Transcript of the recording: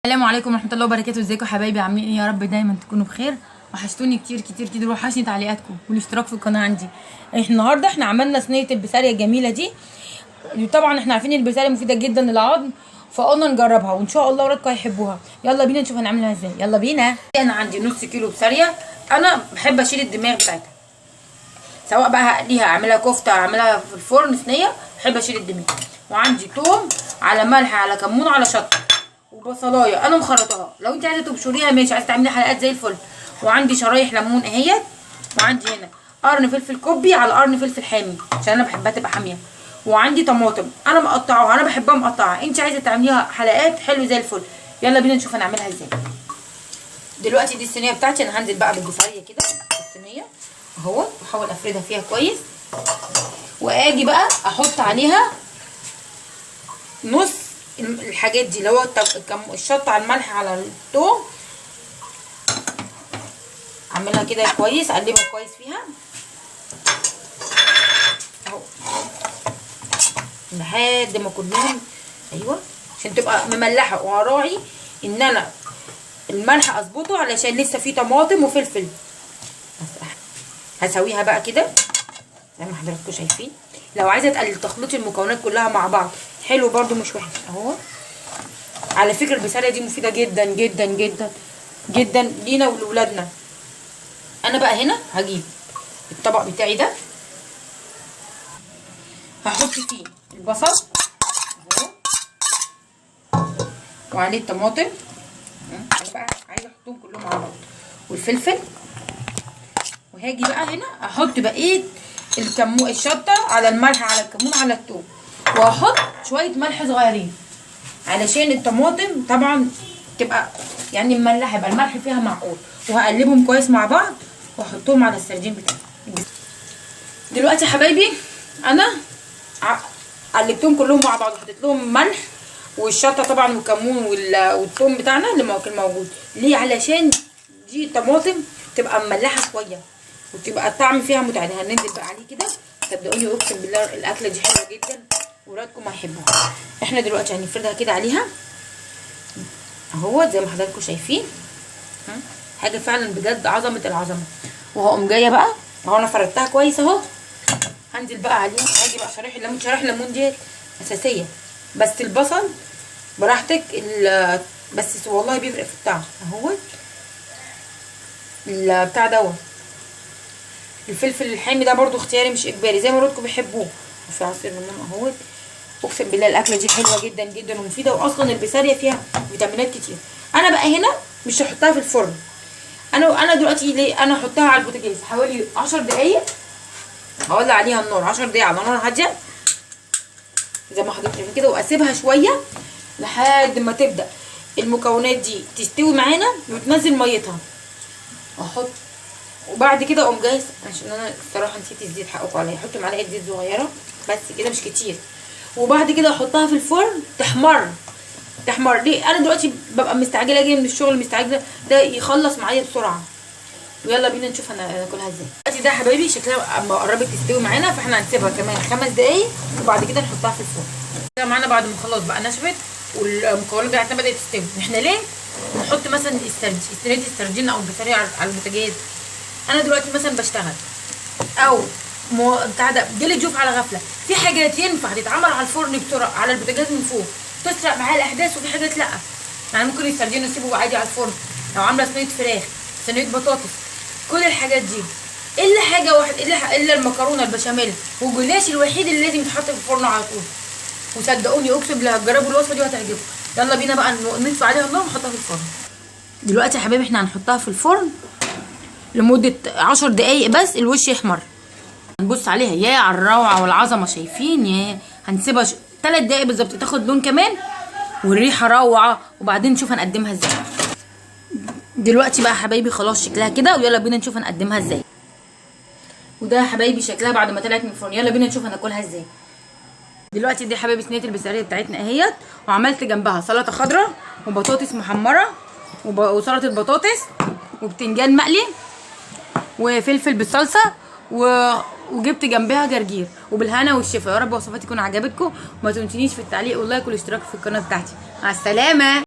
السلام عليكم ورحمة الله وبركاته. ازيكم حبايبي؟ عاملين ايه؟ يا رب دايما تكونوا بخير. وحشتوني كتير كتير كتير، وحشني تعليقاتكم والاشتراك في القناة عندي. احنا النهارده عملنا صينية البسارية الجميلة دي. طبعا احنا عارفين البسارية مفيدة جدا للعظم، فقلنا نجربها وان شاء الله ولادكم هيحبوها. يلا بينا نشوف هنعملها ازاي. يلا بينا. انا عندي نص كيلو بسارية، انا بحب اشيل الدماغ بتاعتها، سواء بقى هقليها اعملها كفته اعملها في الفرن صينية، بحب اشيل الدماغ. وعندي توم على ملح على كمون على شطه وبصلايه انا مخرطاها، لو انت عايزه تبشريها ماشي، عايزه تعملي حلقات زي الفل. وعندي شرايح ليمون اهيت، وعندي هنا قرن فلفل كوبي على قرن فلفل حامي عشان انا بحبها تبقى حامية. وعندي طماطم انا مقطعاها، انا بحبها مقطعه، انت عايزه تعمليها حلقات حلو زي الفل. يلا بينا نشوف هنعملها ازاي. دلوقتي دي الصينية بتاعتي، انا هنزل بقى بالبصليه كده في الصينية اهو، واحاول افردها فيها كويس، واجي بقى احط عليها نص الحاجات دي اللي هو الشطه على الملح على الثوم. اعملها كده كويس، اقلبها كويس فيها اهو لحد ما كلهم، ايوه، عشان تبقى مملحه. وهراعي ان انا الملح اظبطه علشان لسه فيه طماطم وفلفل. هسويها بقى كده زي ما حضراتكم شايفين. لو عايزه تقلل تخلطي المكونات كلها مع بعض حلو برده مش وحش اهو. على فكرة البسله دي مفيدة جدا جدا جدا جدا لينا ولولادنا. انا بقى هنا هجيب الطبق بتاعي ده، هحط فيه البصل اهو وعليه الطماطم، انا بقى عايزه احطهم كلهم على بعض، والفلفل. وهاجي بقى هنا احط بقية الكمون، الشطه على الملح على الكمون على الثوم، واحط شوية ملح صغيرين علشان الطماطم طبعا تبقى يعني مملحه، يبقى الملح فيها معقول. وهقلبهم كويس مع بعض واحطهم على السردين بتاعي. دلوقتي يا حبايبي انا قلبتهم كلهم مع بعض، وحطيت لهم ملح والشطه طبعا والكمون والثوم بتاعنا اللي كان موجود. ليه؟ علشان دي طماطم تبقى مملحه شوية وتبقى الطعم فيها متعادل. هننزل بقى عليه كده، صدقوني اقسم بالله الاكلة دي حلوة جدا ولادكم هيحبوها. احنا دلوقتي هنفردها كده عليها اهو زي ما حضراتكم شايفين، حاجة فعلا بجد عظمه العظمة. وهقوم جاية بقى اهو، انا فردتها كويس اهو. هنزل بقى عليها، هاجي بقى شرايح الليمون. شرايح الليمون دي اساسية، بس البصل براحتك، بس والله بيفرق في الطعم اهو. البتاع دوت الفلفل الحامي ده برضو اختياري مش اجباري، زي ما ولادكم بيحبوه. وفي عصير ليمون اهوت. اقسم بالله الاكلة دي حلوة جدا جدا ومفيدة، واصلا البسارية فيها فيتامينات كتير. انا بقى هنا مش هحطها في الفرن، انا دلوقتي ليه انا هحطها على البوتاجاز حوالي 10 دقايق، هولع عليها النار 10 دقايق على نار هادية زي ما حضرتك شايفين كده، واسيبها شوية لحد ما تبدا المكونات دي تستوي معانا وتنزل ميتها. احط وبعد كده اقوم جاية، عشان انا الصراحة نسيت الزيت، حقكم عليا، احط معلقه زيت صغيرة بس كده مش كتير. وبعد كده احطها في الفرن تحمر. تحمر ليه؟ انا دلوقتي ببقى مستعجلة جاية من الشغل مستعجلة، ده يخلص معايا بسرعة. ويلا بينا نشوف هناكلها ازاي. دلوقتي ده يا حبايبي شكلها اما قربت تستوي معانا، فاحنا هنسيبها كمان 5 دقايق وبعد كده نحطها في الفرن. كده معانا بعد ما خلاص بقى نشفت والمكونات بتاعتنا بدات تستوي. احنا ليه نحط مثلا صينية السردين او البسارية على البوتاجاز؟ انا دلوقتي مثلا بشتغل او بتاع ده، جالي ضيوف على غفلة، في حاجات ينفع تتعمل على الفرن بسرعة على البوتاجاز من فوق تسرق معايا الاحداث، وفي حاجات لا. يعني ممكن السردين نسيبه عادي على الفرن، لو عامله صينية فراخ، صينية بطاطس، كل الحاجات دي، الا حاجة واحدة، الا المكرونه البشاميل والجلاش الوحيد اللي لازم يتحط في الفرن على طول. وصدقوني اقسم بالله هتجربوا الوصفة دي وهتعجبكم. يلا بينا بقى نطفي عليها النار ونحطها في الفرن. دلوقتي يا حبايبي احنا هنحطها في الفرن لمدة 10 دقايق بس الوش يحمر. هنبص عليها، يا على الروعة والعظمة، شايفين؟ يا هنسيبها 3 دقايق بالظبط تاخد لون كمان والريحه روعه، وبعدين نشوف هنقدمها ازاي. دلوقتي بقى يا حبايبي خلاص شكلها كده، ويلا بينا نشوف هنقدمها ازاي. وده يا حبايبي شكلها بعد ما طلعت من الفرن، يلا بينا نشوف هناكلها ازاي. دلوقتي دي يا حبايبي صينية البسارية بتاعتنا اهيت، وعملت جنبها سلطة خضراء وبطاطس محمرة وسلطة بطاطس وبتنجان مقلي وفلفل بالصلصه وجبت جنبها جرجير، وبالهنا والشفا. يا رب وصفاتي تكون عجبتكم، وما تنسونيش في التعليق وال like والاشتراك في القناة بتاعتي. مع السلامة.